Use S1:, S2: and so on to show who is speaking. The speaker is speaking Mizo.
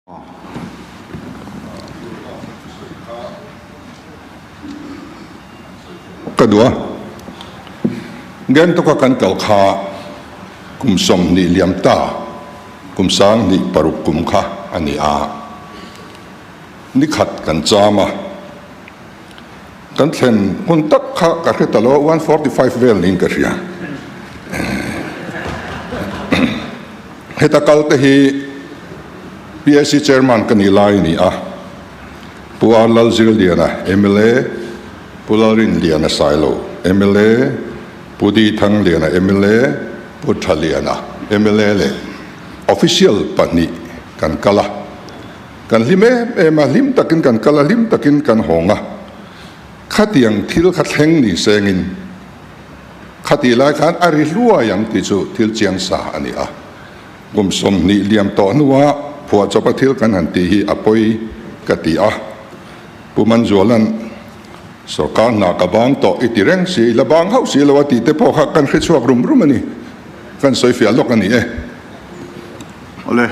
S1: Ka duh a, Gangtok-a kan kal kha kum 20 liam ta, kum 2006 kum kha a ni a, ni khat kan cham a, kan thlen hun tak kha ka hre ta lo a, 1:45 vel niin ka hria. Heta kal te hi PAC Chairman ka nih lai a ni a, Pu R Lalzirliana, mla, Pu Lalrinliana Sailo, mla, Pu Di Thangliana, mla, Pu Thaliana, mla leh Official pahnih kan kal a. Kan hlim em em a, hlim takin kan kal a, hlim takin kan hawng a. Khatiang thil kha thleng ni sengin Khatih lai khan a ri hluai ang tih chu thil chiang sa a ni a. Kum 20 liam tawh hnua phuahchawpa thil kan han tih hi a pawi ka ti a. Pu Manzuala'n sorkar hna ka bang tawh i ti reng si, i la bang hauh si lo a tih te pawh kha kan hre chhuak rum rum a ni. Kan sawi fiah lawk a ni e.
S2: Awle.